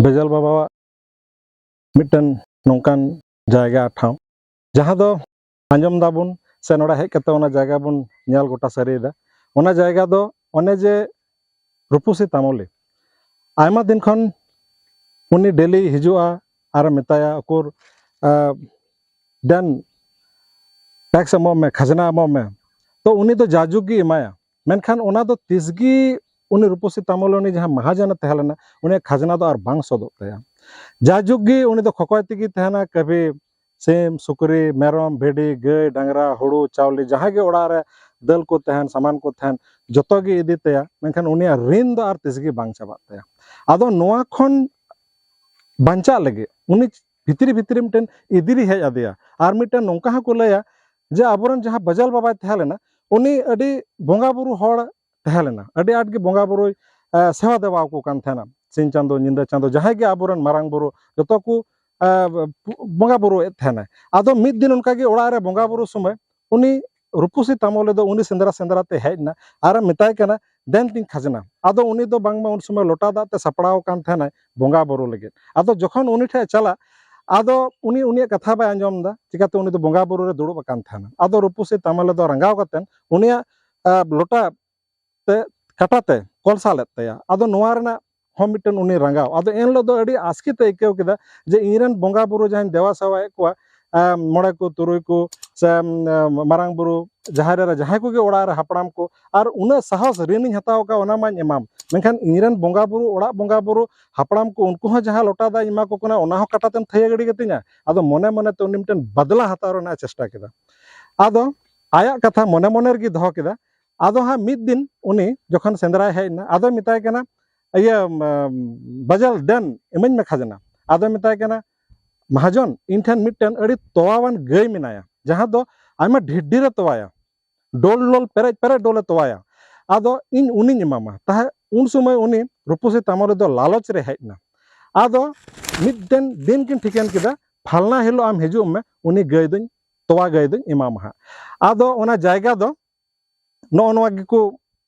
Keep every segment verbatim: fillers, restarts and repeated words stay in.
ᱵᱟᱡᱟᱞ ᱵᱟᱵᱟᱣᱟᱜ ᱢᱤᱫᱴᱮᱱ ᱱᱚᱝᱠᱟᱱ ᱡᱟᱭᱜᱟ ᱴᱷᱟᱶ, ᱡᱟᱦᱟᱸ ᱫᱚ ᱟᱸᱡᱚᱢ ᱫᱟᱵᱚᱱ ᱥᱮ ᱱᱚᱰᱮ ᱦᱮᱡ ᱠᱟᱛᱮ ᱚᱱᱟ ᱡᱟᱭᱜᱟ ᱵᱚᱱ ᱧᱮᱞ ᱜᱚᱴᱟ ᱥᱟᱹᱨᱤᱭᱮᱫᱟ᱾ ᱚᱱᱟ ᱡᱟᱭᱜᱟ ᱫᱚ ᱚᱱᱮ ᱡᱮ ᱨᱩᱯᱩᱥᱤ ᱛᱟᱢᱚᱞᱤ, ᱟᱭᱢᱟ ᱫᱤᱱ ᱠᱷᱚᱱ ᱩᱱᱤ ᱰᱮᱞᱤ ᱦᱤᱡᱩᱜᱼᱟ ᱟᱨ ᱢᱮᱛᱟᱭᱟ, "ᱩᱠᱩᱨ, ᱟᱸ, ᱫᱮᱱ ᱴᱮᱠᱥ ᱮᱢᱚᱜ ᱢᱮ, ᱠᱷᱟᱡᱽᱱᱟ ᱮᱢᱚᱜ ᱢᱮ᱾" ᱛᱚ ᱩᱱᱤ ᱫᱚ ᱡᱟᱡᱩᱜᱽ ᱜᱮ ᱮᱢᱟᱭᱟ, ᱢᱮᱱᱠᱷᱟᱱ ᱚᱱᱟ ᱫᱚ ᱛᱤᱥ ᱜᱮ ᱩᱱᱤ ᱨᱩᱯᱩᱥᱤ ᱛᱟᱢᱚᱞᱤ, ᱩᱱᱤ ᱡᱟᱦᱟᱸ ᱢᱟᱦᱟᱡᱚᱱᱮ ᱛᱟᱦᱮᱸ ᱞᱮᱱᱟ, ᱩᱱᱤᱭᱟᱜ ᱠᱷᱟᱡᱽᱱᱟ ᱫᱚ ᱟᱨ ᱵᱟᱝ ᱥᱚᱫᱚᱜ ᱛᱟᱭᱟ᱾ ᱡᱟᱡᱩᱜᱽ ᱜᱮ ᱩᱱᱤ ᱫᱚ ᱠᱷᱚᱠᱚᱭ ᱛᱮᱜᱮ ᱛᱟᱦᱮᱱᱟ, ᱠᱟᱹᱵᱷᱤ ᱥᱤᱢ, ᱥᱩᱠᱨᱤ, ᱢᱮᱨᱚᱢ, ᱵᱷᱤᱰᱤ, ᱜᱟᱹᱭ, ᱰᱟᱝᱨᱟ, ᱦᱩᱲᱩ, ᱪᱟᱣᱞᱮ, ᱡᱟᱦᱟᱸ ᱜᱮ ᱚᱲᱟᱜ ᱨᱮ ᱫᱟᱹᱞ ᱠᱚ ᱛᱟᱦᱮᱱ, ᱥᱟᱢᱟᱱ ᱠᱚ ᱛᱟᱦᱮᱱ, ᱡᱚᱛᱚ ᱜᱮ ᱤᱫᱤ ᱛᱟᱭᱟ, ᱢᱮᱱᱠᱷᱟᱱ ᱩᱱᱤᱭᱟᱜ ᱨᱤᱱ ᱫᱚ ᱟᱨ ᱛᱤᱥ ᱜᱮ ᱵᱟᱝ ᱪᱟᱵᱟᱜ ᱛᱟᱭᱟ᱾ ᱟᱫᱚ ᱱᱚᱣᱟ ᱠᱷᱚᱱ ᱵᱟᱧᱪᱟᱜ ᱞᱟᱹᱜᱤᱫ ᱩᱱᱤ ᱵᱷᱤᱛᱨᱤ ᱵᱷᱤᱛᱨᱤ ᱢᱤᱫᱴᱮᱱ ᱤᱫᱤᱨᱤ ᱦᱮᱡ ᱟᱫᱮᱭᱟ᱾ ᱟᱨ ᱢᱤᱫᱴᱮᱱ ᱱᱚᱝᱠᱟ ᱦᱚᱸᱠᱚ ᱞᱟᱹᱭᱟ ᱡᱮ ᱟᱵᱚᱨᱮᱱ ᱡᱟᱦᱟᱸ ᱵᱟᱡᱟᱞ ᱵᱟᱵᱟᱭ ᱛᱟᱦᱮᱸ ᱞᱮᱱᱟ, ᱩᱱᱤ ᱟᱹᱰᱤ ᱵᱚᱸᱜᱟ ᱵᱩᱨᱩ ᱦᱚᱲ ᱛᱟᱦᱮᱸ ᱞᱮᱱᱟ, ᱟᱹᱰᱤ ᱟᱸᱴ ᱜᱮ ᱵᱚᱸᱜᱟ ᱵᱩᱨᱩᱭ, ᱮ, ᱥᱮᱵᱟ ᱫᱮᱵᱟ ᱟᱠᱚ ᱠᱟᱱ ᱛᱟᱦᱮᱱᱟ, ᱥᱤᱧ ᱪᱟᱸᱫᱚ, ᱧᱤᱫᱟᱹ ᱪᱟᱸᱫᱚ, ᱡᱟᱦᱟᱸᱭ ᱜᱮ ᱟᱵᱚᱨᱮᱱ ᱢᱟᱨᱟᱝ ᱵᱩᱨᱩ ᱡᱚᱛᱚ ᱠᱚ, ᱮ, ᱵᱚᱸᱜᱟ ᱵᱩᱨᱩᱭᱮᱫ ᱛᱟᱦᱮᱱᱟ᱾ ᱟᱫᱚ ᱢᱤᱫ ᱫᱤᱱ ᱚᱱᱠᱟᱜᱮ ᱚᱲᱟᱜ ᱨᱮ ᱵᱚᱸᱜᱟ ᱵᱩᱨᱩ ᱥᱚᱢᱚᱭ ᱩᱱᱤ ᱨᱩᱯᱩᱥᱤ ᱛᱟᱢᱚᱞᱤ ᱫᱚ ᱩᱱᱤ ᱥᱮᱸᱫᱽᱨᱟ ᱥᱮᱸᱫᱽᱨᱟ ᱛᱮ ᱦᱮᱡ ᱮᱱᱟ ᱟᱨᱮ ᱢᱮᱛᱟᱭ ᱠᱟᱱᱟ, "ᱫᱮᱱ ᱛᱤᱧ ᱠᱷᱟᱡᱽᱱᱟ᱾" ᱟᱫᱚ ᱩᱱᱤ ᱫᱚ ᱵᱟᱝᱢᱟ ᱩᱱ ᱥᱚᱢᱚᱭ ᱞᱚᱴᱟ ᱫᱟᱜ ᱛᱮ ᱥᱟᱯᱲᱟᱣ ᱟᱠᱟᱱ ᱛᱟᱦᱮᱱᱟᱭ ᱵᱚᱸᱜᱟ ᱵᱩᱨᱩ ᱞᱟᱹᱜᱤᱫ᱾ ᱟᱫᱚ ᱡᱚᱠᱷᱚᱱ ᱩᱱᱤ ᱴᱷᱮᱱ ᱪᱟᱞᱟᱜ, ᱟᱫᱚ ᱩᱱᱤ ᱩᱱᱤᱭᱟᱜ ᱠᱟᱛᱷᱟ ᱵᱟᱭ ᱟᱸᱡᱚᱢ ᱮᱫᱟ, ᱪᱤᱠᱟᱹᱛᱮ ᱩᱱᱤ ᱫᱚ ᱵᱚᱸᱜᱟ ᱵᱩᱨᱩ ᱨᱮ ᱫᱩᱲᱩᱵ ᱟᱠᱟᱱ ᱛᱟᱦᱮᱱᱟ᱾ ᱟᱫᱚ ᱨᱩᱯᱩᱥᱤ ᱛᱟᱢᱚᱞᱤ ᱫᱚ ᱨᱟᱸᱜᱟᱣ ᱠᱟᱛᱮ ᱩᱱᱤᱭᱟᱜ, ᱟ, ᱞᱚᱴᱟ ᱛᱮ ᱠᱟᱴᱟ ᱛᱮ ᱠᱚᱞᱥᱟ ᱞᱮᱫ ᱛᱟᱭᱟ᱾ ᱟᱫᱚ ᱱᱚᱣᱟ ᱨᱮᱱᱟᱜ ᱦᱚᱸ ᱢᱤᱫᱴᱮᱱ ᱩᱱᱤ ᱨᱟᱸᱜᱟᱣ᱾ ᱟᱫᱚ ᱮᱱ ᱦᱤᱞᱳᱜ ᱫᱚ ᱟᱹᱰᱤ ᱟᱥᱠᱮᱛ ᱮ ᱟᱹᱭᱠᱟᱹᱣ ᱠᱮᱫᱟ ᱡᱮ ᱤᱧᱨᱮᱱ ᱵᱚᱸᱜᱟ ᱵᱩᱨᱩ ᱡᱟᱦᱟᱸᱧ ᱫᱮᱵᱟ ᱥᱮᱵᱟᱭᱮᱫ ᱠᱚᱣᱟ, ᱮ, ᱢᱚᱬᱮ ᱠᱚ, ᱛᱩᱨᱩᱭ ᱠᱚ, ᱥᱮ, ᱮ, ᱢᱟᱨᱟᱝ ᱵᱩᱨᱩ, ᱡᱟᱦᱮᱨ ᱮᱨᱟ, ᱡᱟᱦᱟᱸᱭ ᱠᱚᱜᱮ ᱚᱲᱟᱜ ᱨᱮ ᱦᱟᱯᱲᱟᱢ ᱠᱚ, ᱟᱨ ᱩᱱᱟᱹᱜ ᱥᱟᱦᱚᱥ ᱨᱤᱱᱤᱧ ᱦᱟᱛᱟᱣ ᱟᱠᱟᱫ, ᱚᱱᱟ ᱢᱟᱧ ᱮᱢᱟᱢ, ᱢᱮᱱᱠᱷᱟᱱ ᱤᱧᱨᱮᱱ ᱵᱚᱸᱜᱟ ᱵᱩᱨᱩ, ᱚᱲᱟᱜ ᱵᱚᱸᱜᱟ ᱵᱩᱨᱩ, ᱦᱟᱯᱲᱟᱢ ᱠᱚ, ᱩᱱᱠᱩ ᱦᱚᱸ ᱡᱟᱦᱟᱸ ᱞᱚᱴᱟ ᱫᱟᱜ ᱤᱧ ᱮᱢᱟ ᱠᱚ ᱠᱟᱱᱟ, ᱚᱱᱟ ᱦᱚᱸ ᱠᱟᱴᱟ ᱛᱮᱢ ᱛᱷᱟᱹᱭᱟᱹ ᱜᱤᱰᱤ ᱠᱟᱹᱛᱤᱧᱟ? ᱟᱫᱚ ᱢᱚᱱᱮ ᱢᱚᱱᱮ ᱛᱮ ᱩᱱᱤ ᱢᱤᱫᱴᱮᱱ ᱵᱟᱫᱞᱟ ᱦᱟᱛᱟᱣ ᱨᱮᱱᱟᱜ ᱮ ᱪᱮᱥᱴᱟ ᱠᱮᱫᱟ᱾ ᱟᱫᱚ ᱟᱭᱟᱜ ᱠᱟᱛᱷᱟ ᱢᱚᱱᱮ ᱢᱚᱱᱮ ᱨᱮᱜᱮ ᱫᱚᱦᱚ ᱠᱮᱫᱟ᱾ ᱟᱫᱚ ᱦᱟᱸᱜ ᱢᱤᱫ ᱫᱤᱱ ᱩᱱᱤ ᱡᱚᱠᱷᱚᱱ ᱥᱮᱸᱫᱽᱨᱟᱭ ᱦᱮᱡ ᱮᱱᱟ, ᱟᱫᱚᱭ ᱢᱮᱛᱟᱭ ᱠᱟᱱᱟ, "ᱤᱭᱟᱹ, ᱩᱢ, ᱵᱟᱡᱟᱞ, ᱫᱮᱱ ᱤᱢᱟᱹᱧ ᱢᱮ ᱠᱷᱟᱡᱽᱱᱟ᱾" ᱟᱫᱚᱭ ᱢᱮᱛᱟᱭ ᱠᱟᱱᱟ, "ᱢᱟᱦᱟᱡᱚᱱ, ᱤᱧ ᱴᱷᱮᱱ ᱢᱤᱫᱴᱮᱱ ᱟᱹᱰᱤ ᱛᱚᱣᱟᱣᱟᱱ ᱜᱟᱹᱭ ᱢᱮᱱᱟᱭᱟ, ᱡᱟᱦᱟᱸ ᱫᱚ ᱟᱭᱢᱟ ᱰᱷᱮᱨ ᱰᱷᱮᱨ ᱮ ᱛᱚᱣᱟᱭᱟ, ᱰᱳᱞ ᱰᱳᱞ, ᱯᱮᱨᱮᱡ ᱯᱮᱨᱮᱡ ᱰᱳᱞ ᱮ ᱛᱚᱣᱟᱭᱟ᱾ ᱟᱫᱚ ᱤᱧ ᱩᱱᱤᱧ ᱮᱢᱟᱢᱟ᱾" ᱛᱟᱦᱮᱸ ᱩᱱ ᱥᱚᱢᱚᱭ ᱩᱱᱤ ᱨᱩᱯᱩᱥᱤ ᱛᱟᱢᱚᱞᱤ ᱫᱚ ᱞᱟᱞᱚᱪ ᱨᱮ ᱦᱮᱡ ᱮᱱᱟ᱾ ᱟᱫᱚ ᱢᱤᱫᱴᱮᱱ ᱫᱤᱱ ᱠᱤᱱ ᱴᱷᱤᱠᱟᱹᱱ ᱠᱮᱫᱟ, "ᱯᱷᱟᱞᱱᱟ ᱦᱤᱞᱳᱜ ᱟᱢ ᱦᱤᱡᱩᱜ ᱢᱮ, ᱩᱱᱤ ᱜᱟᱹᱭ ᱫᱚᱧ, ᱛᱚᱣᱟ ᱜᱟᱹᱭ ᱫᱚᱧ ᱮᱢᱟᱢᱟ ᱦᱟᱸᱜ᱾" ᱟᱫᱚ ᱚᱱᱟ ᱡᱟᱭᱜᱟ ᱫᱚ ᱱᱚᱜᱼᱚ ᱱᱚᱣᱟ ᱜᱮᱠᱚ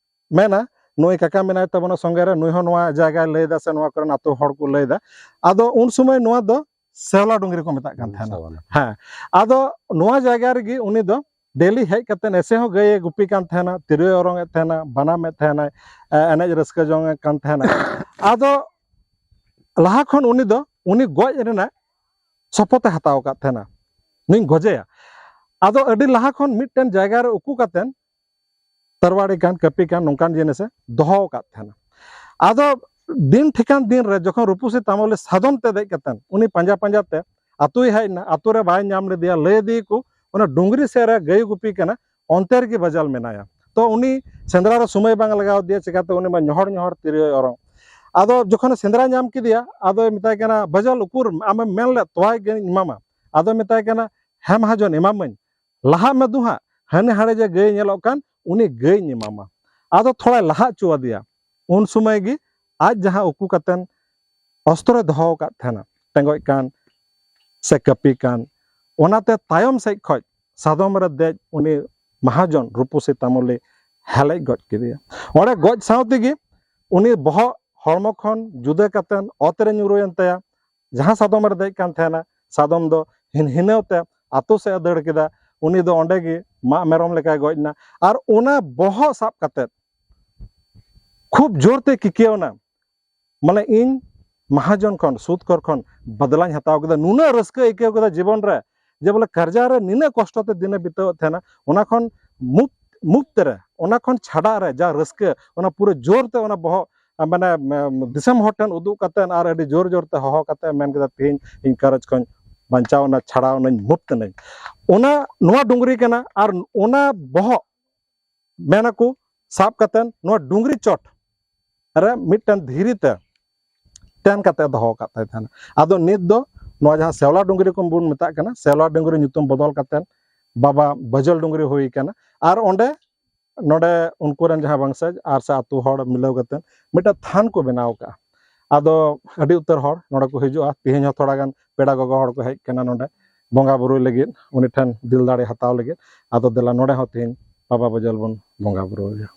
ᱢᱮᱱᱟ ᱱᱩᱭ ᱠᱟᱠᱟ ᱢᱮᱱᱟᱭ ᱛᱟᱵᱚᱱᱟ ᱥᱚᱸᱜᱮ ᱨᱮ, ᱱᱩᱭ ᱦᱚᱸ ᱱᱚᱣᱟ ᱡᱟᱭᱜᱟᱭ ᱞᱟᱹᱭ ᱮᱫᱟ ᱥᱮ ᱱᱚᱣᱟ ᱠᱚᱨᱮᱱ ᱟᱹᱛᱩ ᱦᱚᱲ ᱠᱚ ᱞᱟᱹᱭ ᱮᱫᱟ᱾ ᱟᱫᱚ ᱩᱱ ᱥᱚᱢᱚᱭ ᱱᱚᱣᱟ ᱫᱚ ᱥᱮᱣᱞᱟ ᱰᱩᱝᱨᱤ ᱠᱚ ᱢᱮᱛᱟᱜ ᱠᱟᱱ ᱛᱟᱦᱮᱱᱟ᱾ ᱦᱮᱸ, ᱟᱫᱚ ᱱᱚᱣᱟ ᱡᱟᱭᱜᱟ ᱨᱮᱜᱮ ᱩᱱᱤ ᱫᱚ ᱰᱮᱞᱤ ᱦᱮᱡ ᱠᱟᱛᱮ ᱮᱥᱮ ᱦᱚᱸ ᱜᱟᱹᱭ ᱮ ᱜᱩᱯᱤ ᱠᱟᱱ ᱛᱟᱦᱮᱱᱟ, ᱛᱤᱨᱭᱳᱭ ᱚᱨᱚᱝ ᱮᱫ ᱛᱟᱦᱮᱱᱟ, ᱵᱟᱱᱟᱢ ᱮᱫ ᱛᱟᱦᱮᱱᱟᱭ, ᱮ, ᱮᱱᱮᱡ ᱨᱟᱹᱥᱠᱟᱹ ᱡᱚᱝ ᱮᱫ ᱠᱟᱱ ᱛᱟᱦᱮᱱᱟ᱾ ᱟᱫᱚ ᱞᱟᱦᱟ ᱠᱷᱚᱱ ᱩᱱᱤ ᱫᱚ ᱩᱱᱤ ᱜᱚᱡ ᱨᱮᱱᱟᱜ ᱥᱚᱯᱚᱛ ᱮ ᱦᱟᱛᱟᱣ ᱟᱠᱟᱫ ᱛᱟᱦᱮᱱᱟ, ᱱᱩᱭ ᱜᱚᱡᱮᱭᱟ᱾ ᱟᱫᱚ ᱟᱹᱰᱤ ᱞᱟᱦᱟ ᱠᱷᱚᱱ ᱢᱤᱫᱴᱮᱱ ᱡᱟᱭᱜᱟ ᱨᱮ ᱩᱠᱩ ᱠᱟᱛᱮ ᱛᱟᱨᱣᱟᱲᱤ ᱠᱟᱱ, ᱠᱟᱹᱯᱤ ᱠᱟᱱ, ᱱᱚᱝᱠᱟᱱ ᱡᱤᱱᱤᱥᱮ ᱫᱚᱦᱚ ᱟᱠᱟᱫ ᱛᱟᱦᱮᱱᱟ᱾ ᱟᱫᱚ ᱫᱤᱱ ᱴᱷᱤᱠᱟᱱ ᱫᱤᱱ ᱨᱮ ᱡᱚᱠᱷᱚᱱ ᱨᱩᱯᱩᱥᱤ ᱛᱟᱢᱚᱞᱤ ᱥᱟᱫᱚᱢ ᱛᱮ ᱫᱮᱡ ᱠᱟᱛᱮ ᱩᱱᱤ ᱯᱟᱸᱡᱟ ᱯᱟᱸᱡᱟ ᱛᱮ ᱟᱛᱳᱭ ᱦᱮᱡ ᱮᱱᱟ, ᱟᱛᱳ ᱨᱮ ᱵᱟᱭ ᱧᱟᱢ ᱞᱮᱫᱮᱭᱟ, ᱞᱟᱹᱭ ᱟᱫᱮᱭᱟᱠᱚ ᱚᱱᱟ ᱰᱩᱝᱨᱤ ᱥᱮᱫ ᱨᱮ ᱜᱟᱹᱭ ᱜᱩᱯᱤ ᱠᱟᱱᱟ, ᱚᱱᱛᱮ ᱨᱮᱜᱮ ᱵᱟᱡᱟᱞ ᱢᱮᱱᱟᱭᱟ᱾ ᱛᱚ ᱩᱱᱤ ᱥᱮᱸᱫᱽᱨᱟ ᱨᱮ ᱥᱚᱢᱚᱭ ᱵᱟᱝ ᱞᱟᱜᱟᱣ ᱟᱫᱮᱭᱟ, ᱪᱤᱠᱟᱛᱮ ᱩᱱᱤ ᱢᱟ ᱧᱚᱦᱚᱲ ᱧᱚᱦᱚᱲ ᱛᱤᱨᱭᱳᱭ ᱚᱨᱚᱝ᱾ ᱟᱫᱚ ᱡᱚᱠᱷᱚᱱ ᱥᱮᱸᱫᱽᱨᱟ ᱧᱟᱢ ᱠᱮᱫᱮᱭᱟ, ᱟᱫᱚᱭ ᱢᱮᱛᱟᱭ ᱠᱟᱱᱟ, "ᱵᱟᱡᱟᱞ, ᱩᱠᱩᱨ ᱟᱢᱮᱢ ᱢᱮᱱ ᱞᱮᱫ ᱛᱚᱣᱟᱭ ᱜᱟᱹᱭ ᱮᱢᱟᱢᱟ?" ᱟᱫᱚᱭ ᱢᱮᱛᱟᱭ ᱠᱟᱱᱟ, "ᱦᱮᱸ ᱢᱟᱦᱟᱡᱚᱱ, ᱮᱢᱟᱢᱟᱹᱧ, ᱞᱟᱦᱟᱜ ᱢᱮ ᱫᱩ ᱦᱟᱸᱜ, ᱦᱟᱹᱱᱤ ᱦᱟᱸᱰᱮ ᱡᱮ ᱜᱟᱹᱭ ᱧᱮᱞᱚᱜ ᱠᱟᱱ, ᱩᱱᱤ ᱜᱟᱹᱭᱧ ᱮᱢᱟᱢᱟ᱾" ᱟᱫᱚ ᱛᱷᱚᱲᱟᱭ ᱞᱟᱦᱟ ᱦᱚᱪᱚ ᱟᱫᱮᱭᱟ᱾ ᱩᱱ ᱥᱚᱢᱚᱭ ᱜᱮ ᱟᱡ ᱡᱟᱦᱟᱸ ᱩᱠᱩ ᱠᱟᱛᱮᱱ ᱚᱥᱛᱨᱚᱭ ᱫᱚᱦᱚ ᱟᱠᱟᱫ ᱛᱟᱦᱮᱱᱟ, ᱴᱮᱸᱜᱚᱡ ᱠᱟᱱ ᱥᱮ ᱠᱟᱹᱯᱤ ᱠᱟᱱ, ᱚᱱᱟᱛᱮ ᱛᱟᱭᱚᱢ ᱥᱮᱫ ᱠᱷᱚᱡ ᱥᱟᱫᱚᱢ ᱨᱮ ᱫᱮᱡ ᱩᱱᱤ ᱢᱟᱦᱟᱡᱚᱱ ᱨᱩᱯᱩᱥᱤ ᱛᱟᱢᱚᱞᱤ ᱦᱮᱞᱮᱡ ᱜᱚᱡ ᱠᱮᱫᱮᱭᱟ᱾ ᱚᱸᱰᱮ ᱜᱚᱡ ᱥᱟᱶ ᱛᱮᱜᱮ ᱩᱱᱤ ᱵᱚᱦᱚᱜ ᱦᱚᱲᱢᱚ ᱠᱷᱚᱱ ᱡᱩᱫᱟᱹ ᱠᱟᱛᱮᱱ ᱚᱛ ᱨᱮ ᱧᱩᱨᱩᱭᱮᱱ ᱛᱟᱭᱟ᱾ ᱡᱟᱦᱟᱸ ᱥᱟᱫᱚᱢ ᱨᱮ ᱫᱮᱡ ᱠᱟᱱ ᱛᱟᱦᱮᱱᱟ, ᱥᱟᱫᱚᱢ ᱫᱚ ᱦᱤᱱ-, ᱦᱤᱱᱟᱹᱣ ᱛᱮ ᱟᱛᱳ ᱥᱮᱫ ᱮ ᱫᱟᱹᱲ ᱠᱮᱫᱟ᱾ ᱩᱱᱤ ᱫᱚ ᱚᱸᱰᱮ ᱜᱮ ᱢᱟᱜ ᱢᱮᱨᱚᱢ ᱞᱮᱠᱟᱭ ᱜᱚᱡ ᱮᱱᱟ᱾ ᱟᱨ ᱚᱱᱟ ᱵᱚᱦᱚᱜ ᱥᱟᱵ ᱠᱟᱛᱮᱫ ᱠᱷᱩᱵ ᱡᱳᱨ ᱛᱮ ᱠᱤᱠᱤᱭᱟᱹᱣ ᱮᱱᱟ, ᱢᱟᱱᱮ, "ᱤᱧ ᱢᱟᱦᱟᱡᱚᱱ ᱠᱷᱚᱱ, ᱥᱩᱫᱽᱠᱷᱚᱨ ᱠᱷᱚᱱ ᱵᱟᱫᱞᱟᱧ ᱦᱟᱛᱟᱣ ᱠᱮᱫᱟ᱾" ᱱᱩᱱᱟᱹᱜ ᱨᱟᱹᱥᱠᱟᱹ ᱟᱹᱭᱠᱟᱹᱣ ᱠᱮᱫᱟ ᱡᱤᱵᱚᱱ ᱨᱮ, ᱡᱮ ᱵᱚᱞᱮ ᱠᱟᱨᱡᱟ ᱨᱮ ᱱᱤᱱᱟᱹᱜ ᱠᱚᱥᱴᱚ ᱛᱮ ᱫᱤᱱᱮ ᱵᱤᱛᱟᱹᱣᱮᱫ ᱛᱟᱦᱮᱱᱟ, ᱚᱱᱟ ᱠᱷᱚᱱ ᱢᱩᱠ-, ᱢᱩᱠᱛ ᱨᱮ, ᱚᱱᱟ ᱠᱷᱚᱱ ᱪᱷᱟᱰᱟᱜ ᱨᱮ ᱡᱟ ᱨᱟᱹᱥᱠᱟᱹ, ᱚᱱᱟ ᱯᱩᱨᱟᱹ ᱡᱳᱨ ᱛᱮ ᱚᱱᱟ ᱵᱚᱦᱚᱜ, ᱟ, ᱢᱟᱱᱮ, ᱢᱮ-, ᱫᱤᱥᱚᱢ ᱦᱚᱲ ᱴᱷᱮᱱ ᱩᱫᱩᱜ ᱠᱟᱛᱮ ᱟᱨ ᱟᱹᱰᱤ ᱡᱳᱨ ᱡᱳᱨ ᱛᱮ ᱦᱚᱦᱚ ᱠᱟᱛᱮ ᱢᱮᱱ ᱠᱮᱫᱟ, "ᱛᱮᱦᱮᱧ ᱤᱧ ᱠᱟᱨᱚᱡᱽ ᱠᱷᱚᱱ ᱵᱟᱧᱪᱟᱣ ᱮᱱᱟ, ᱪᱷᱟᱲᱟᱣ ᱮᱱᱟᱹᱧ, ᱢᱩᱠᱛ ᱮᱱᱟᱹᱧ᱾" ᱚᱱᱟ, ᱱᱚᱣᱟ ᱰᱩᱝᱨᱤ ᱠᱟᱱᱟ᱾ ᱟᱨ ᱚᱱᱟ ᱵᱚᱦᱚᱜ ᱢᱮᱱᱟᱠᱚ ᱥᱟᱵ ᱠᱟᱛᱮ ᱱᱚᱣᱟ ᱰᱩᱝᱨᱤ ᱪᱚᱴ ᱨᱮ ᱢᱤᱫᱴᱮᱱ ᱫᱷᱤᱨᱤ ᱛᱮ ᱛᱮᱱ ᱠᱟᱛᱮ ᱫᱚᱦᱚ ᱟᱠᱟᱫ ᱛᱟᱭ ᱛᱟᱦᱮᱱᱟ᱾ ᱟᱫᱚ ᱱᱤᱛ ᱫᱚ ᱱᱚᱣᱟ ᱡᱟᱦᱟᱸ ᱥᱮᱣᱞᱟ ᱰᱩᱝᱨᱤ ᱠᱚ ᱵᱚᱱ ᱢᱮᱛᱟᱜ ᱠᱟᱱᱟ, ᱥᱮᱣᱞᱟ ᱰᱩᱝᱨᱤ ᱧᱩᱛᱩᱢ ᱵᱚᱫᱚᱞ ᱠᱟᱛᱮ ᱵᱟᱵᱟ ᱵᱟᱹᱡᱟᱹᱞ ᱰᱩᱝᱨᱤ ᱦᱩᱭ ᱠᱟᱱᱟ᱾ ᱟᱨ ᱚᱸᱰᱮ, ᱱᱚᱰᱮ ᱩᱱᱠᱩ ᱨᱮᱱ ᱡᱟᱦᱟᱸ ᱵᱚᱝᱥᱚᱡᱽ ᱟᱨ ᱥᱮ ᱟᱛᱳ ᱦᱚᱲ ᱢᱤᱞᱟᱹᱣ ᱠᱟᱛᱮ ᱢᱤᱫᱴᱮᱱ ᱛᱷᱟᱱ ᱠᱚ ᱵᱮᱱᱟᱣ ᱠᱟᱜᱼᱟ᱾ ᱟᱫᱚ ᱟᱹᱰᱤ ᱩᱛᱟᱹᱨ ᱦᱚᱲ ᱱᱚᱰᱮ ᱠᱚ ᱦᱤᱡᱩᱜᱼᱟ᱾ ᱛᱮᱦᱮᱧ ᱦᱚᱸ ᱛᱷᱚᱲᱟ ᱜᱟᱱ ᱯᱮᱲᱟ ᱜᱚᱜᱚ ᱦᱚᱲ ᱠᱚ ᱦᱮᱡ ᱠᱟᱱᱟ ᱱᱚᱰᱮ ᱵᱚᱸᱜᱟ ᱵᱩᱨᱩᱭ ᱞᱟᱹᱜᱤᱫ, ᱩᱱᱤ ᱴᱷᱮᱱ ᱫᱤᱞ ᱫᱟᱲᱮ ᱦᱟᱛᱟᱣ ᱞᱟᱹᱜᱤᱫ᱾ ᱟᱫᱚ ᱫᱮᱞᱟ, ᱱᱚᱰᱮ ᱦᱚᱸ ᱛᱮᱦᱮᱧ ᱵᱟᱵᱟ ᱵᱟᱹᱡᱟᱹᱞ ᱵᱚᱱ ᱵᱚᱸᱜᱟ ᱵᱩᱨᱩ ᱟᱭᱟ᱾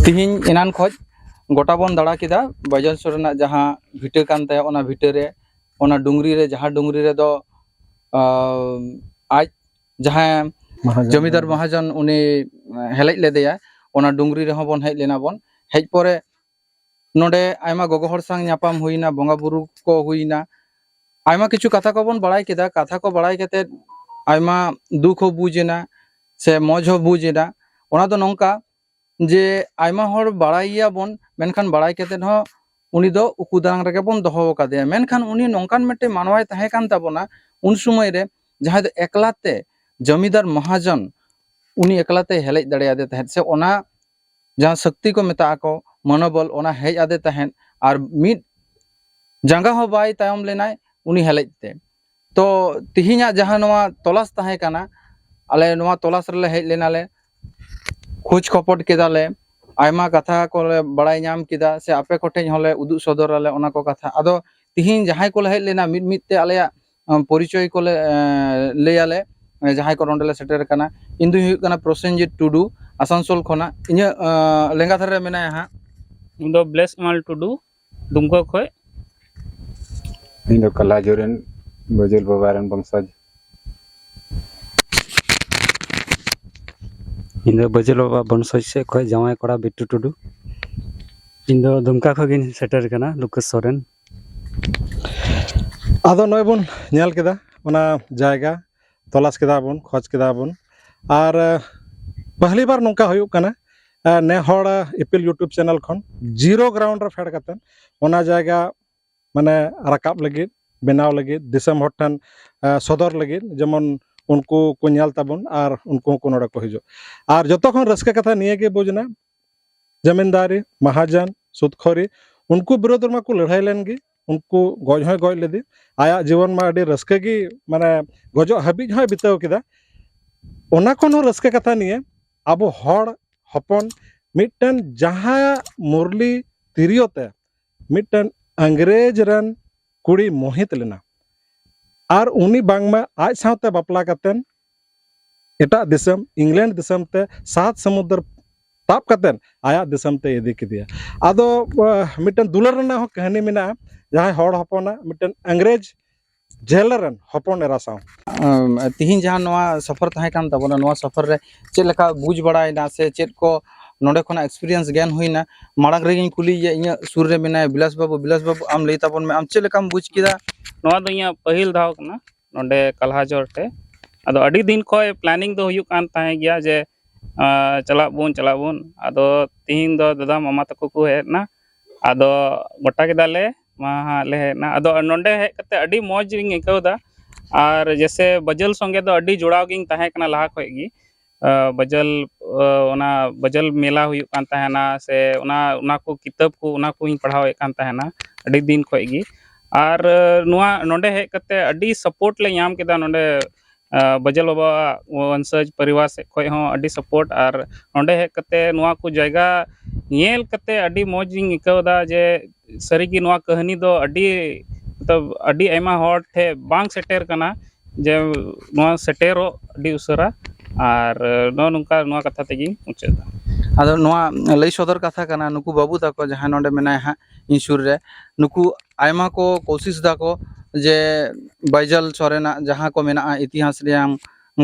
ᱛᱤᱦᱤᱧ ᱮᱱᱟᱱ ᱠᱷᱚᱡ ᱜᱚᱴᱟ ᱵᱚᱱ ᱫᱟᱬᱟ ᱠᱮᱫᱟ ᱵᱟᱹᱭᱡᱟᱹᱱ ᱥᱚᱨᱮᱱᱟᱜ ᱡᱟᱦᱟᱸ ᱵᱷᱤᱴᱟᱹ ᱠᱟᱱ ᱛᱟᱭᱟ, ᱚᱱᱟ ᱵᱷᱤᱴᱟᱹ ᱨᱮ, ᱚᱱᱟ ᱰᱩᱝᱨᱤ ᱨᱮ, ᱡᱟᱦᱟᱸ ᱰᱩᱝᱨᱤ ᱨᱮᱫᱚ, ᱟᱸ, ᱟᱡ ᱡᱟᱦᱟᱸᱭ ᱢᱟᱦᱟᱡᱚᱱ ᱡᱚᱢᱤᱫᱟᱨ ᱢᱟᱦᱟᱡᱚᱱ ᱩᱱᱤ ᱦᱮᱞᱮᱡ ᱞᱮᱫᱮᱭᱟ, ᱚᱱᱟ ᱰᱩᱝᱨᱤ ᱨᱮᱦᱚᱸ ᱵᱚᱱ ᱦᱮᱡ ᱞᱮᱱᱟ ᱵᱚᱱ᱾ ᱦᱮᱡ ᱯᱚᱨᱮ ᱱᱚᱰᱮ ᱟᱭᱢᱟ ᱜᱚᱜᱚ ᱦᱚᱲ ᱥᱟᱶ ᱧᱟᱯᱟᱢ ᱦᱩᱭᱱᱟ, ᱵᱚᱸᱜᱟ ᱵᱩᱨᱩ ᱠᱚ ᱦᱩᱭᱱᱟ, ᱟᱭᱢᱟ ᱠᱤᱪᱷᱩ ᱠᱟᱛᱷᱟ ᱠᱚᱵᱚᱱ ᱵᱟᱲᱟᱭ ᱠᱮᱫᱟ᱾ ᱠᱟᱛᱷᱟ ᱠᱚ ᱵᱟᱲᱟᱭ ᱠᱟᱛᱮᱫ ᱟᱭᱢᱟ ᱫᱩᱠ ᱦᱚᱸ ᱵᱩᱡᱽ ᱮᱱᱟ ᱥᱮ ᱢᱚᱡᱽ ᱦᱚᱸ ᱵᱩᱡᱽ ᱮᱱᱟ᱾ ᱚᱱᱟ ᱫᱚ ᱱᱚᱝᱠᱟ, ᱡᱮ ᱟᱭᱢᱟ ᱦᱚᱲ ᱵᱟᱲᱟᱭᱮᱭᱟ ᱵᱚᱱ, ᱢᱮᱱᱠᱷᱟᱱ ᱵᱟᱲᱟᱭ ᱠᱟᱛᱮᱫ ᱦᱚᱸ ᱩᱱᱤ ᱫᱚ ᱩᱠᱩ ᱫᱟᱨᱟᱝ ᱨᱮᱜᱮ ᱵᱚᱱ ᱫᱚᱦᱚ ᱟᱠᱟᱫᱮᱭᱟ᱾ ᱢᱮᱱᱠᱷᱟᱱ ᱩᱱᱤ ᱱᱚᱝᱠᱟᱱ ᱢᱤᱫᱴᱮᱱ ᱢᱟᱱᱣᱟᱭ ᱛᱟᱦᱮᱸ ᱠᱟᱱ ᱛᱟᱵᱚᱱᱟ ᱩᱱ ᱥᱚᱢᱚᱭ ᱨᱮ, ᱡᱟᱦᱟᱸᱭ ᱫᱚ ᱮᱠᱞᱟ ᱛᱮ ᱡᱚᱢᱤᱫᱟᱨ ᱢᱚᱦᱟᱡᱚᱱ, ᱩᱱᱤ ᱮᱠᱞᱟ ᱛᱮᱭ ᱦᱮᱞᱮᱡ ᱫᱟᱲᱮᱭᱟᱫᱮ ᱛᱟᱦᱮᱸᱫ, ᱥᱮ ᱚᱱᱟ ᱡᱟᱦᱟᱸ ᱥᱚᱠᱛᱤ ᱠᱚ ᱢᱮᱛᱟᱜ ᱟᱠᱚ, ᱢᱚᱱᱳᱵᱚᱞ, ᱚᱱᱟ ᱦᱮᱡ ᱟᱫᱮ ᱛᱟᱦᱮᱸᱫ᱾ ᱟᱨ ᱢᱤᱫ ᱡᱟᱸᱜᱟ ᱦᱚᱸ ᱵᱟᱭ ᱛᱟᱭᱚᱢ ᱞᱮᱱᱟᱭ ᱩᱱᱤ ᱦᱮᱞᱮᱡ ᱛᱮ᱾ ᱛᱚ ᱛᱤᱦᱤᱧᱟᱜ ᱡᱟᱦᱟᱸ ᱱᱚᱣᱟ ᱛᱚᱞᱟᱥ ᱛᱟᱦᱮᱸ ᱠᱟᱱᱟ, ᱟᱞᱮ ᱱᱚᱣᱟ ᱛᱚᱞᱟᱥ ᱨᱮᱞᱮ ᱦᱮᱡ ᱞᱮᱱᱟᱞᱮ, ᱠᱷᱳᱡᱽ ᱠᱷᱚᱯᱚᱴ ᱠᱮᱫᱟᱞᱮ, ᱟᱭᱢᱟ ᱠᱟᱛᱷᱟ ᱠᱚᱞᱮ ᱵᱟᱲᱟᱭ ᱧᱟᱢ ᱠᱮᱫᱟ, ᱥᱮ ᱟᱯᱮ ᱠᱚᱴᱷᱮᱱ ᱦᱚᱸᱞᱮ ᱩᱫᱩᱜ ᱥᱚᱫᱚᱨ ᱟᱞᱮ ᱚᱱᱟ ᱠᱚ ᱠᱟᱛᱷᱟ᱾ ᱟᱫᱚ ᱛᱤᱦᱤᱧ ᱡᱟᱦᱟᱸᱭ ᱠᱚᱞᱮ ᱦᱮᱡ ᱞᱮᱱᱟ, ᱢᱤᱫ ᱢᱤᱫ ᱛᱮ ᱟᱞᱮᱭᱟᱜ, ᱟᱸ, ᱯᱚᱨᱤᱪᱚᱭ ᱠᱚᱞᱮ, ᱟᱸ, ᱞᱟᱹᱭᱟᱞᱮ, ᱟᱸ, ᱡᱟᱦᱟᱸᱭ ᱠᱚ ᱱᱚᱸᱰᱮ ᱞᱮ ᱥᱮᱴᱮᱨ ᱟᱠᱟᱱᱟ᱾ ᱤᱧ ᱫᱩᱧ ᱦᱩᱭᱩᱜ ᱠᱟᱱᱟ ᱯᱨᱚᱥᱮᱱᱡᱤᱛ ᱴᱩᱰᱩ, ᱟᱥᱟᱱᱥᱳᱞ ᱠᱷᱚᱱᱟᱜ᱾ ᱤᱧᱟᱹᱜ, ᱟᱸ, ᱞᱮᱸᱜᱟ ᱫᱷᱟᱨᱮ ᱨᱮ ᱢᱮᱱᱟᱭᱟ ᱦᱟᱸᱜ᱾ ᱤᱧ ᱫᱚ ᱵᱞᱮᱥ ᱮᱢᱟᱞ ᱴᱩᱰᱩ, ᱫᱩᱢᱠᱟ ᱠᱷᱚᱡ᱾ ᱤᱧ ᱫᱚ ᱠᱟᱞᱟᱡᱚ ᱨᱮᱱ ᱵᱟᱹᱡᱩᱞ ᱵᱟᱵᱟ ᱨᱮᱱ ᱵᱚᱝᱥᱚᱡᱽ᱾ ᱤᱧ ᱫᱚ ᱵᱟᱹᱡᱩᱞ ᱵᱟᱵᱟ ᱵᱚᱝᱥᱚᱡᱽ ᱥᱮᱫ ᱠᱷᱚᱡ ᱡᱟᱶᱟᱭ ᱠᱚᱲᱟ ᱵᱤᱴᱴᱩ ᱴᱩᱰᱩ᱾ ᱤᱧ ᱫᱚ ᱫᱩᱢᱠᱟ ᱠᱷᱚᱡ ᱜᱤᱧ ᱥᱮᱴᱮᱨ ᱠᱟᱱᱟ, ᱞᱩᱠᱮᱥ ᱥᱚᱨᱮᱱ᱾ ᱟᱫᱚ ᱱᱚᱜᱼᱚᱭ ᱵᱚᱱ ᱧᱮᱞ ᱠᱮᱫᱟ ᱚᱱᱟ ᱡᱟᱭᱜᱟ, ᱛᱚᱞᱟᱥ ᱠᱮᱫᱟ ᱵᱚᱱ, ᱠᱷᱚᱡᱽ ᱠᱮᱫᱟ ᱵᱚᱱ᱾ ᱟᱨ, ᱟᱸ, ᱯᱟᱦᱞᱤ ᱵᱟᱨ ᱱᱚᱝᱠᱟ ᱦᱩᱭᱩᱜ ᱠᱟᱱᱟ, ᱟᱸ, ᱱᱮ ᱦᱚᱲ, ᱟᱸ, ᱤᱯᱤᱞ YouTube ᱪᱮᱱᱮᱞ ᱠᱷᱚᱱ ᱡᱤᱨᱳ ᱜᱨᱟᱣᱩᱱᱰ ᱨᱮ ᱯᱷᱮᱰ ᱠᱟᱛᱮ ᱚᱱᱟ ᱡᱟᱭᱜᱟ ᱢᱟᱱᱮ ᱨᱟᱠᱟᱵ ᱞᱟᱹᱜᱤᱫ, ᱵᱮᱱᱟᱣ ᱞᱟᱹᱜᱤᱫ, ᱫᱤᱥᱚᱢ ᱦᱚᱲ ᱴᱷᱮᱱ, ᱟᱸ, ᱥᱚᱫᱚᱨ ᱞᱟᱹᱜᱤᱫ, ᱡᱮᱢᱚᱱ ᱩᱱᱠᱩ ᱠᱚ ᱧᱮᱞ ᱛᱟᱵᱚᱱ ᱟᱨ ᱩᱱᱠᱩ ᱦᱚᱸᱠᱚ ᱱᱚᱰᱮ ᱠᱚ ᱦᱤᱡᱩᱜ᱾ ᱟᱨ ᱡᱚᱛᱚ ᱠᱷᱚᱱ ᱨᱟᱹᱥᱠᱟᱹ ᱠᱟᱛᱷᱟ ᱱᱤᱭᱟᱹ ᱜᱮ ᱵᱩᱡᱽ ᱮᱱᱟ, ᱡᱟᱢᱤᱱᱫᱟᱨᱤ, ᱢᱟᱦᱟᱡᱚᱱ, ᱥᱩᱫᱽᱠᱷᱚᱨᱤ, ᱩᱱᱠᱩ ᱵᱤᱨᱳᱫᱷ ᱨᱮᱢᱟ ᱠᱚ ᱞᱟᱹᱲᱦᱟᱹᱭ ᱞᱮᱱ ᱜᱮ, ᱩᱱᱠᱩ ᱜᱚᱡ ᱦᱚᱸᱭ ᱜᱚᱡ ᱞᱮᱫᱮ, ᱟᱭᱟᱜ ᱡᱤᱵᱚᱱ ᱢᱟ ᱟᱹᱰᱤ ᱨᱟᱹᱥᱠᱟᱹ ᱜᱮ, ᱢᱟᱱᱮ ᱜᱚᱡᱚᱜ ᱦᱟᱹᱵᱤᱡ ᱦᱚᱸᱭ ᱵᱤᱛᱟᱹᱣ ᱠᱮᱫᱟ᱾ ᱚᱱᱟ ᱠᱷᱚᱱ ᱦᱚᱸ ᱨᱟᱹᱥᱠᱟᱹ ᱠᱟᱛᱷᱟ ᱱᱤᱭᱟᱹ, ᱟᱵᱚ ᱦᱚᱲ ᱦᱚᱯᱚᱱ ᱢᱤᱫᱴᱮᱱ ᱡᱟᱦᱟᱸᱭᱟᱜ ᱢᱩᱨᱞᱤ ᱛᱤᱨᱭᱳ ᱛᱮ ᱢᱤᱫᱴᱮᱱ ᱤᱝᱨᱮᱡᱽ ᱨᱮᱱ ᱠᱩᱲᱤ ᱢᱳᱦᱤᱛ ᱞᱮᱱᱟ, ᱟᱨ ᱩᱱᱤ ᱵᱟᱝᱢᱟ ᱟᱡ ᱥᱟᱶᱛᱮ ᱵᱟᱯᱞᱟ ᱠᱟᱛᱮᱱ ᱮᱴᱟᱜ ᱫᱤᱥᱚᱢ, ᱤᱝᱞᱮᱱᱰ ᱫᱤᱥᱚᱢ ᱛᱮ ᱥᱟᱛ ᱥᱚᱢᱩᱫᱨᱚ ᱥᱟᱵ ᱠᱟᱛᱮᱫ ᱟᱭᱟᱜ ᱫᱤᱥᱚᱢ ᱛᱮᱭ ᱤᱫᱤ ᱠᱮᱫᱮᱭᱟ᱾ ᱟᱫᱚ ᱢᱤᱫᱴᱮᱱ ᱫᱩᱞᱟᱹᱲ ᱨᱮᱱᱟᱜ ᱦᱚᱸ ᱠᱟᱹᱦᱱᱤ ᱢᱮᱱᱟᱜᱼᱟ, ᱡᱟᱦᱟᱸᱭ ᱦᱚᱲ ᱦᱚᱯᱚᱱᱟᱜ ᱢᱤᱫᱴᱮᱱ ᱤᱝᱨᱮᱡᱽ ᱡᱮᱞ ᱨᱮᱱ ᱦᱚᱯᱚᱱ ᱮᱨᱟ ᱥᱟᱶ᱾ ᱛᱤᱦᱤᱧ ᱡᱟᱦᱟᱸ ᱱᱚᱣᱟ ᱥᱚᱯᱷᱚᱨ ᱛᱟᱦᱮᱸ ᱠᱟᱱ ᱛᱟᱵᱚᱱᱟ, ᱱᱚᱣᱟ ᱥᱚᱯᱷᱚᱨ ᱨᱮ ᱪᱮᱫ ᱞᱮᱠᱟ ᱵᱩᱡᱽ ᱵᱟᱲᱟᱭᱮᱱᱟ ᱥᱮ ᱪᱮᱫ ᱠᱚ ᱱᱚᱰᱮ ᱠᱷᱚᱱᱟᱜ ᱮᱠᱥᱯᱤᱨᱤᱭᱮᱱᱥ ᱜᱮᱱ ᱦᱩᱭᱱᱟ? ᱢᱟᱲᱟᱝ ᱨᱮᱜᱮᱧ ᱠᱩᱞᱤᱭᱮᱭᱟ ᱤᱧᱟᱹᱜ ᱥᱩᱨ ᱨᱮ ᱢᱮᱱᱟᱭᱟ ᱵᱤᱞᱟᱥ ᱵᱟᱹᱵᱩ᱾ ᱵᱤᱞᱟᱥ ᱵᱟᱹᱵᱩ, ᱟᱢ ᱞᱟᱹᱭ ᱛᱟᱵᱚᱱ ᱢᱮ, ᱟᱢ ᱪᱮᱫ ᱞᱮᱠᱟᱢ ᱵᱩᱡᱽ ᱠᱮᱫᱟ? ᱱᱚᱣᱟ ᱫᱚ ᱤᱧᱟᱹᱜ ᱯᱟᱹᱦᱤᱞ ᱫᱷᱟᱣ ᱠᱟᱱᱟ ᱱᱚᱰᱮ ᱠᱟᱞᱦᱟᱡᱚᱲ ᱴᱷᱮᱡ᱾ ᱟᱫᱚ ᱟᱹᱰᱤ ᱫᱤᱱ ᱠᱷᱚᱡ ᱯᱞᱮᱱᱤᱝ ᱫᱚ ᱦᱩᱭᱩᱜ ᱠᱟᱱ ᱛᱟᱦᱮᱸ ᱜᱮᱭᱟ ᱡᱮ ᱪᱟᱞᱟᱜ ᱵᱚᱱ, ᱪᱟᱞᱟᱜ ᱵᱚᱱ᱾ ᱟᱫᱚ ᱛᱤᱦᱤᱧ ᱫᱚ ᱫᱟᱫᱟ ᱢᱟᱢᱟ ᱛᱟᱠᱚ ᱠᱚ ᱦᱮᱡ ᱮᱱᱟ, ᱟᱫᱚ ᱜᱚᱴᱟ ᱠᱮᱫᱟᱞᱮ, ᱢᱟ ᱦᱟᱸᱜ ᱞᱮ ᱦᱮᱡ ᱮᱱᱟ᱾ ᱟᱫᱚ ᱱᱚᱰᱮ ᱦᱮᱡ ᱠᱟᱛᱮ ᱟᱹᱰᱤ ᱢᱚᱡᱽ ᱤᱧ ᱟᱹᱭᱠᱟᱹᱣ ᱮᱫᱟ᱾ ᱟᱨ ᱡᱮᱥᱮ ᱵᱟᱡᱟᱞ ᱥᱚᱸᱜᱮ ᱫᱚ ᱟᱹᱰᱤ ᱡᱚᱲᱟᱣ ᱜᱤᱧ ᱛᱟᱦᱮᱸ ᱠᱟᱱᱟ ᱞᱟᱦᱟ ᱠᱷᱚᱡ ᱜᱮ᱾ ᱵᱟᱡᱟᱞ ᱚᱱᱟ ᱵᱟᱡᱟᱞ ᱢᱮᱞᱟ ᱦᱩᱭᱩᱜ ᱠᱟᱱ ᱛᱟᱦᱮᱱᱟ, ᱥᱮ ᱚᱱᱟ ᱚᱱᱟ ᱠᱚ ᱠᱤᱛᱟᱹᱵ ᱠᱚ, ᱚᱱᱟ ᱠᱚᱧ ᱯᱟᱲᱦᱟᱣᱮᱫ ᱠᱟᱱ ᱛᱟᱦᱮᱱᱟ ᱟᱹᱰᱤ ᱫᱤᱱ ᱠᱷᱚᱡ ᱜᱮ᱾ ᱟᱨ ᱱᱚᱣᱟ ᱱᱚᱰᱮ ᱦᱮᱡ ᱠᱟᱛᱮ ᱟᱹᱰᱤ ᱥᱟᱯᱳᱨᱴ ᱞᱮ ᱧᱟᱢ ᱠᱮᱫᱟ ᱱᱚᱰᱮ᱾ ᱵᱟᱡᱟᱞ ᱵᱟᱵᱟᱣᱟᱜ ᱵᱚᱝᱥᱚᱡᱽ ᱯᱚᱨᱤᱵᱟᱨ ᱥᱮᱫ ᱠᱷᱚᱡ ᱦᱚᱸ ᱟᱹᱰᱤ ᱥᱟᱯᱳᱨᱴ᱾ ᱟᱨ ᱱᱚᱰᱮ ᱦᱮᱡ ᱠᱟᱛᱮ ᱱᱚᱣᱟ ᱠᱚ ᱡᱟᱭᱜᱟ ᱧᱮᱞ ᱠᱟᱛᱮ ᱟᱹᱰᱤ ᱢᱚᱡᱽ ᱤᱧ ᱟᱹᱭᱠᱟᱹᱣ ᱮᱫᱟ ᱡᱮ ᱥᱟᱹᱨᱤᱜᱮ ᱱᱚᱣᱟ ᱠᱟᱹᱦᱱᱤ ᱫᱚ ᱟᱹᱰᱤ, ᱢᱚᱛᱞᱚᱵ, ᱟᱹᱰᱤ ᱟᱭᱢᱟ ᱦᱚᱲ ᱴᱷᱮᱡ ᱵᱟᱝ ᱥᱮᱴᱮᱨ ᱠᱟᱱᱟ᱾ ᱡᱮ ᱱᱚᱣᱟ ᱥᱮᱴᱮᱨᱚᱜ ᱟᱹᱰᱤ ᱩᱥᱟᱹᱨᱟ᱾ ᱟᱨ ᱱᱚᱜᱼᱚ ᱱᱚᱝᱠᱟ, ᱱᱚᱣᱟ ᱠᱟᱛᱷᱟ ᱛᱮᱜᱮᱧ ᱢᱩᱪᱟᱹᱫ ᱮᱫᱟ᱾ ᱟᱫᱚ ᱱᱚᱣᱟ ᱞᱟᱹᱭ ᱥᱚᱫᱚᱨ ᱠᱟᱛᱷᱟ ᱠᱟᱱᱟ, ᱱᱩᱠᱩ ᱵᱟᱹᱵᱩ ᱛᱟᱠᱚ ᱡᱟᱦᱟᱸᱭ ᱱᱚᱰᱮ ᱢᱮᱱᱟᱭᱟ ᱦᱟᱸᱜ ᱤᱧ ᱥᱩᱨ ᱨᱮ, ᱱᱩᱠᱩ ᱟᱭᱢᱟ ᱠᱚ ᱠᱳᱥᱤᱥ ᱫᱟᱠᱚ ᱡᱮ ᱵᱟᱭᱡᱟᱞ ᱥᱚᱨᱮᱱᱟᱜ ᱡᱟᱦᱟᱸ ᱠᱚ ᱢᱮᱱᱟᱜᱼᱟ ᱤᱛᱤᱦᱟᱥ ᱨᱮᱭᱟᱜ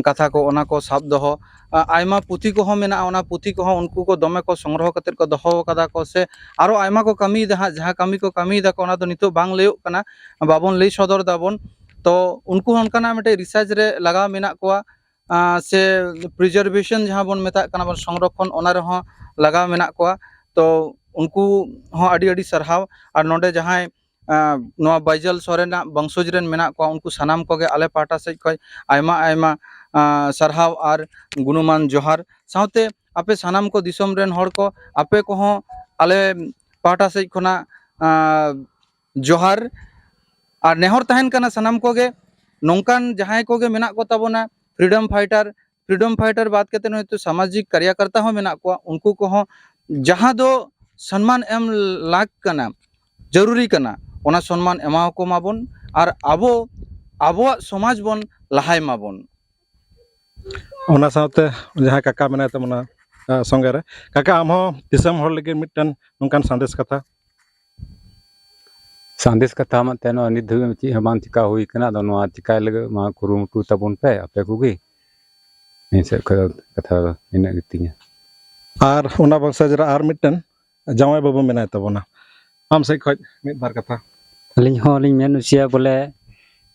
ᱠᱟᱛᱷᱟ ᱠᱚ, ᱚᱱᱟ ᱠᱚ ᱥᱟᱵ ᱫᱚᱦᱚ᱾ ᱟ-, ᱟᱭᱢᱟ ᱯᱩᱛᱷᱤ ᱠᱚᱦᱚᱸ ᱢᱮᱱᱟᱜᱼᱟ, ᱚᱱᱟ ᱯᱩᱛᱷᱤ ᱠᱚᱦᱚᱸ ᱩᱱᱠᱩ ᱠᱚ ᱫᱚᱢᱮ ᱠᱚ ᱥᱚᱝᱜᱨᱚᱦᱚ ᱠᱟᱛᱮᱫ ᱠᱚ ᱫᱚᱦᱚ ᱟᱠᱟᱫᱟ ᱠᱚ, ᱥᱮ ᱟᱨᱚ ᱟᱭᱢᱟ ᱠᱚ ᱠᱟᱹᱢᱤᱭᱮᱫᱟ ᱦᱟᱸᱜ, ᱡᱟᱦᱟᱸ ᱠᱟᱹᱢᱤ ᱠᱚ ᱠᱟᱹᱢᱤᱭᱮᱫᱟ ᱠᱚ ᱚᱱᱟ ᱫᱚ ᱱᱤᱛᱚᱜ ᱵᱟᱝ ᱞᱟᱹᱭᱚᱜ ᱠᱟᱱᱟ, ᱵᱟᱵᱚᱱ ᱞᱟᱹᱭ ᱥᱚᱫᱚᱨ ᱫᱟᱵᱚᱱ᱾ ᱛᱚ ᱩᱱᱠᱩ ᱦᱚᱸ ᱚᱱᱠᱟᱱᱟᱜ ᱢᱤᱫᱴᱮᱡ ᱨᱤᱥᱟᱨᱪ ᱨᱮ ᱞᱟᱜᱟᱣ ᱢᱮᱱᱟᱜ ᱠᱚᱣᱟ, ᱟᱸ, ᱥᱮ ᱯᱨᱤᱡᱟᱨᱵᱷᱮᱥᱚᱱ ᱡᱟᱦᱟᱸ ᱵᱚᱱ ᱢᱮᱛᱟᱜ ᱠᱟᱱᱟ ᱵᱚᱱ, ᱥᱚᱝᱨᱚᱠᱷᱚᱱ, ᱚᱱᱟ ᱨᱮᱦᱚᱸ ᱞᱟᱜᱟᱣ ᱢᱮᱱᱟᱜ ᱠᱚᱣᱟ᱾ ᱛᱚ ᱩᱱᱠᱩ ᱦᱚᱸ ᱟᱹᱰᱤ ᱟᱹᱰᱤ ᱥᱟᱨᱦᱟᱣ᱾ ᱟᱨ ᱱᱚᱰᱮ ᱡᱟᱦᱟᱸᱭ, ᱟᱸ, ᱱᱚᱣᱟ ᱵᱟᱭᱡᱟᱞ ᱥᱚᱨᱮᱱᱟᱜ ᱵᱚᱝᱥᱚᱡᱽ ᱨᱮᱱ ᱢᱮᱱᱟᱜ ᱠᱚᱣᱟ, ᱩᱱᱠᱩ ᱥᱟᱱᱟᱢ ᱠᱚᱜᱮ ᱟᱞᱮ ᱯᱟᱦᱴᱟ ᱥᱮᱫ ᱠᱷᱚᱱ ᱟᱭᱢᱟ ᱟᱭᱢᱟ, ᱟᱸ, ᱥᱟᱨᱦᱟᱣ ᱟᱨ ᱜᱩᱱᱚᱢᱟᱱ ᱡᱚᱦᱟᱨ᱾ ᱥᱟᱶᱛᱮ ᱟᱯᱮ ᱥᱟᱱᱟᱢ ᱠᱚ ᱫᱤᱥᱚᱢ ᱨᱮᱱ ᱦᱚᱲ ᱠᱚ, ᱟᱯᱮ ᱠᱚᱦᱚᱸ ᱟᱞᱮ ᱯᱟᱦᱴᱟ ᱥᱮᱫ ᱠᱷᱚᱱᱟᱜ, ᱟᱸ, ᱡᱚᱦᱟᱨ᱾ ᱟᱨ ᱱᱮᱦᱚᱨ ᱛᱟᱦᱮᱱ ᱠᱟᱱᱟ ᱥᱟᱱᱟᱢ ᱠᱚᱜᱮ, ᱱᱚᱝᱠᱟᱱ ᱡᱟᱦᱟᱸᱭ ᱠᱚᱜᱮ ᱢᱮᱱᱟᱜ ᱠᱚ ᱛᱟᱵᱚᱱᱟ, ᱯᱷᱨᱤᱰᱚᱢ ᱯᱷᱟᱭᱴᱟᱨ, ᱯᱷᱨᱤᱰᱚᱢ ᱯᱷᱟᱭᱴᱟᱨ ᱵᱟᱫ ᱠᱟᱛᱮ ᱦᱚᱭᱛᱳ ᱥᱟᱢᱟᱡᱤᱠ ᱠᱟᱨᱭᱟᱠᱟᱨᱛᱟ ᱦᱚᱸ ᱢᱮᱱᱟᱜ ᱠᱚᱣᱟ, ᱩᱱᱠᱩ ᱠᱚᱦᱚᱸ ᱡᱟᱦᱟᱸ ᱫᱚ ᱥᱚᱱᱢᱟᱱ ᱮᱢ ᱞᱟᱹᱠ ᱠᱟᱱᱟ, ᱡᱟᱹᱨᱩᱨᱤ ᱠᱟᱱᱟ, ᱚᱱᱟ ᱥᱚᱱᱢᱟᱱ ᱮᱢᱟᱣᱟᱠᱚ ᱢᱟᱵᱚᱱ᱾ ᱟᱨ ᱟᱵᱚ ᱟᱵᱚᱣᱟᱜ ᱥᱚᱢᱟᱡᱽ ᱵᱚᱱ ᱞᱟᱦᱟᱭ ᱢᱟᱵᱚᱱ᱾ ᱚᱱᱟ ᱥᱟᱶᱛᱮ ᱡᱟᱦᱟᱸᱭ ᱠᱟᱠᱟ ᱢᱮᱱᱟᱭ ᱛᱟᱵᱚᱱᱟ, ᱥᱚᱸᱜᱮ ᱨᱮ᱾ ᱠᱟᱠᱟ, ᱟᱢ ᱦᱚᱸ ᱫᱤᱥᱚᱢ ᱦᱚᱲ ᱞᱟᱹᱜᱤᱫ ᱢᱤᱫᱴᱮᱱ ᱱᱚᱝᱠᱟᱱ ᱥᱟᱸᱫᱮᱥ ᱠᱟᱛᱷᱟ᱾ ᱥᱟᱸᱫᱮᱥ ᱠᱟᱛᱷᱟ ᱢᱟ ᱛᱮ ᱱᱚᱣᱟ ᱱᱤᱛ ᱫᱷᱟᱹᱵᱤᱡ ᱪᱮᱫ ᱦᱚᱸ ᱵᱟᱝ ᱪᱤᱠᱟ ᱦᱩᱭ ᱠᱟᱱᱟ᱾ ᱟᱫᱚ ᱱᱚᱣᱟ ᱪᱤᱠᱟᱭ ᱞᱟᱹᱜᱤᱫ ᱢᱟ ᱠᱩᱨᱩᱢᱩᱴᱩ ᱛᱟᱵᱚᱱ ᱯᱮ ᱟᱯᱮ ᱠᱚᱜᱮ᱾ ᱤᱧ ᱥᱮᱫ ᱠᱷᱚᱱ ᱫᱚ ᱠᱟᱛᱷᱟ ᱫᱚ ᱤᱱᱟᱹᱜ ᱜᱮᱛᱤᱧᱟ᱾ ᱟᱨ ᱚᱱᱟ ᱵᱚᱝᱥᱚᱡᱽ ᱨᱮ ᱟᱨ ᱢᱤᱫᱴᱮᱱ ᱡᱟᱶᱟᱭ ᱵᱟᱹᱵᱩ ᱢᱮᱱᱟᱭ ᱛᱟᱵᱚᱱᱟ, ᱟᱢ ᱥᱮᱫ ᱠᱷᱚᱱ ᱢᱤᱫ ᱵᱟᱨ ᱠᱟᱛᱷᱟ᱾ ᱟᱹᱞᱤᱧ ᱦᱚᱸ ᱞᱤᱧ ᱢᱮᱱ ᱦᱚᱪᱚᱭᱟ ᱵᱚᱞᱮ,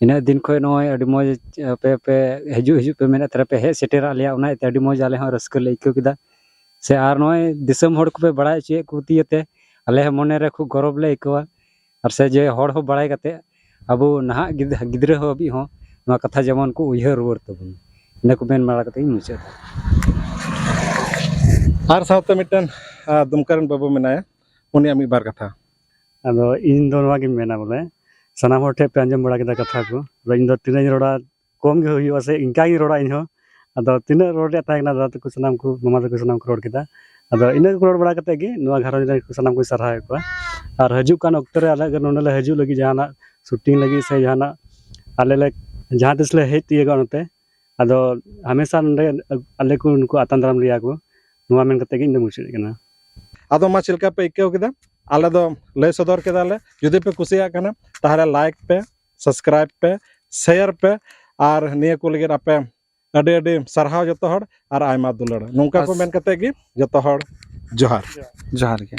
ᱤᱱᱟᱹᱜ ᱫᱤᱱ ᱠᱷᱚᱱ ᱱᱚᱜᱼᱚᱭ ᱟᱹᱰᱤ ᱢᱚᱡᱽ ᱟᱯᱮ ᱯᱮ ᱦᱤᱡᱩᱜ, ᱦᱤᱡᱩᱜ ᱯᱮ ᱢᱮᱱᱮᱫ ᱛᱟᱦᱮᱱᱟ, ᱯᱮ ᱦᱮᱡ ᱥᱮᱴᱮᱨᱟᱜ ᱞᱮᱭᱟ, ᱚᱱᱟ ᱤᱭᱟᱹᱛᱮ ᱟᱹᱰᱤ ᱢᱚᱡᱽ ᱟᱞᱮ ᱦᱚᱸ ᱨᱟᱹᱥᱠᱟᱹ ᱞᱮ ᱟᱹᱭᱠᱟᱹᱣ ᱠᱮᱫᱟ᱾ ᱥᱮ ᱟᱨ ᱱᱚᱜᱼᱚᱭ ᱫᱤᱥᱚᱢ ᱦᱚᱲ ᱠᱚᱯᱮ ᱵᱟᱲᱟᱭ ᱦᱚᱪᱚᱭᱮᱫ ᱠᱚ ᱤᱭᱟᱹᱛᱮ ᱟᱞᱮ ᱦᱚᱸ ᱢᱚᱱᱮ ᱨᱮ ᱠᱷᱩᱵ ᱜᱚᱨᱚᱵᱽ ᱞᱮ ᱟᱹᱭᱠᱟᱹᱣᱟ᱾ ᱟᱨ ᱥᱮ ᱡᱮ ᱦᱚᱲ ᱦᱚᱸ ᱵᱟᱲᱟᱭ ᱠᱟᱛᱮ ᱟᱵᱚ ᱱᱟᱦᱟᱜ ᱜᱤᱫ-, ᱜᱤᱫᱽᱨᱟᱹ ᱦᱚᱸ ᱦᱟᱹᱵᱤᱡ ᱦᱚᱸ ᱱᱚᱣᱟ ᱠᱟᱛᱷᱟ ᱡᱮᱢᱚᱱ ᱠᱚ ᱩᱭᱦᱟᱹᱨ ᱨᱩᱣᱟᱹᱲ ᱛᱟᱵᱚᱱ᱾ ᱤᱱᱟᱹ ᱠᱚ ᱢᱮᱱ ᱵᱟᱲᱟ ᱠᱟᱛᱮ ᱤᱧ ᱢᱩᱪᱟᱹᱫᱟ᱾ ᱟᱨ ᱥᱟᱶᱛᱮ ᱢᱤᱫᱴᱮᱱ, ᱟ, ᱫᱩᱢᱠᱟ ᱨᱮᱱ ᱵᱟᱹᱵᱩ ᱢᱮᱱᱟᱭᱟ, ᱩᱱᱤᱭᱟᱜ ᱢᱤᱫ ᱵᱟᱨ ᱠᱟᱛᱷᱟ᱾ ᱟᱫᱚ ᱤᱧ ᱫᱚ ᱱᱚᱣᱟ ᱜᱤᱧ ᱢᱮᱱᱟ ᱵᱚᱞᱮ, ᱥᱟᱱᱟᱢ ᱦᱚᱲ ᱴᱷᱮᱱ ᱯᱮ ᱟᱸᱡᱚᱢ ᱵᱟᱲᱟ ᱠᱮᱫᱟ ᱠᱟᱛᱷᱟ ᱠᱚ᱾ ᱟᱫᱚ ᱤᱧ ᱫᱚ ᱛᱤᱱᱟᱹᱜ ᱤᱧ ᱨᱚᱲᱟ, ᱠᱚᱢ ᱜᱮ ᱦᱩᱭᱩᱜᱼᱟ, ᱥᱮ ᱤᱱᱠᱟ ᱜᱤᱧ ᱨᱚᱲᱟ ᱤᱧ ᱦᱚᱸ᱾ ᱟᱫᱚ ᱛᱤᱱᱟᱹᱜ ᱨᱚᱲ ᱨᱮᱭᱟᱜ ᱛᱟᱦᱮᱸ ᱠᱟᱱᱟ, ᱫᱟᱫᱟ ᱛᱟᱠᱚ ᱥᱟᱱᱟᱢ ᱠᱚ, ᱢᱟᱢᱟ ᱛᱟᱠᱚ ᱥᱟᱱᱟᱢ ᱠᱚ ᱨᱚᱲ ᱠᱮᱫᱟ᱾ ᱟᱫᱚ ᱤᱱᱟᱹ ᱠᱚ ᱨᱚᱲ ᱵᱟᱲᱟ ᱠᱟᱛᱮ ᱜᱮ ᱱᱚᱣᱟ ᱜᱷᱟᱨᱚᱸᱡᱽ ᱨᱮᱱ ᱥᱟᱱᱟᱢ ᱠᱚᱧ ᱥᱟᱨᱦᱟᱣᱮᱫ ᱠᱚᱣᱟ᱾ ᱟᱨ ᱦᱤᱡᱩᱜ ᱠᱟᱱ ᱚᱠᱛᱚ ᱨᱮ ᱟᱞᱮ ᱱᱚᱰᱮ ᱞᱮ ᱦᱤᱡᱩᱜ ᱞᱟᱹᱜᱤᱫ, ᱡᱟᱦᱟᱱᱟᱜ ᱥᱩᱴᱤᱝ ᱞᱟᱹᱜᱤᱫ ᱥᱮ ᱡᱟᱦᱟᱱᱟᱜ ᱟᱞᱮ ᱞᱮ ᱡᱟᱦᱟᱸ ᱛᱤᱥ ᱞᱮ ᱦᱮᱡ ᱛᱤᱭᱳᱜᱟ ᱱᱚᱛᱮ, ᱟᱫᱚ ᱦᱟᱢᱮᱥᱟ ᱱᱚᱰᱮ ᱟᱞᱮ ᱠᱚ ᱱᱩᱠᱩ ᱟᱛᱟᱝ ᱫᱟᱨᱟᱢ ᱞᱮᱭᱟ ᱠᱚ᱾ ᱱᱚᱣᱟ ᱢᱮᱱ ᱠᱟᱛᱮ ᱜᱮ ᱤᱧ ᱫᱚ ᱢᱩᱪᱟᱹᱫ ᱠᱟᱱᱟ᱾ ᱟᱫᱚ ᱢᱟ, ᱪᱮᱫ ᱞᱮᱠᱟ ᱯᱮ ᱟᱹᱭᱠᱟᱹᱣ ᱠᱮᱫᱟ? ᱟᱞᱮ ᱫᱚ ᱞᱟᱹᱭ ᱥᱚᱫᱚᱨ ᱠᱮᱫᱟᱞᱮ᱾ ᱡᱩᱫᱤ ᱯᱮ ᱠᱩᱥᱤᱭᱟᱜ ᱠᱟᱱᱟ, ᱛᱟᱦᱚᱞᱮ ᱞᱟᱭᱤᱠ ᱯᱮ, ᱥᱟᱵᱥᱠᱨᱟᱭᱤᱵ ᱯᱮ, ᱥᱮᱭᱟᱨ ᱯᱮ, ᱟᱨ ᱱᱤᱭᱟᱹ ᱠᱚ ᱞᱟᱹᱜᱤᱫ ᱟᱯᱮ ᱟᱹᱰᱤ ᱟᱹᱰᱤ ᱥᱟᱨᱦᱟᱣ ᱡᱚᱛᱚ ᱦᱚᱲ, ᱟᱨ ᱟᱭᱢᱟ ᱫᱩᱞᱟᱹᱲ᱾ ᱱᱚᱝᱠᱟ ᱠᱚ ᱟᱥ- ᱢᱮᱱ ᱠᱟᱛᱮ ᱜᱮ ᱡᱚᱛᱚ ᱦᱚᱲ ᱡᱚᱦᱟᱨ᱾ ᱡᱚᱦᱟᱨ ᱜᱮ᱾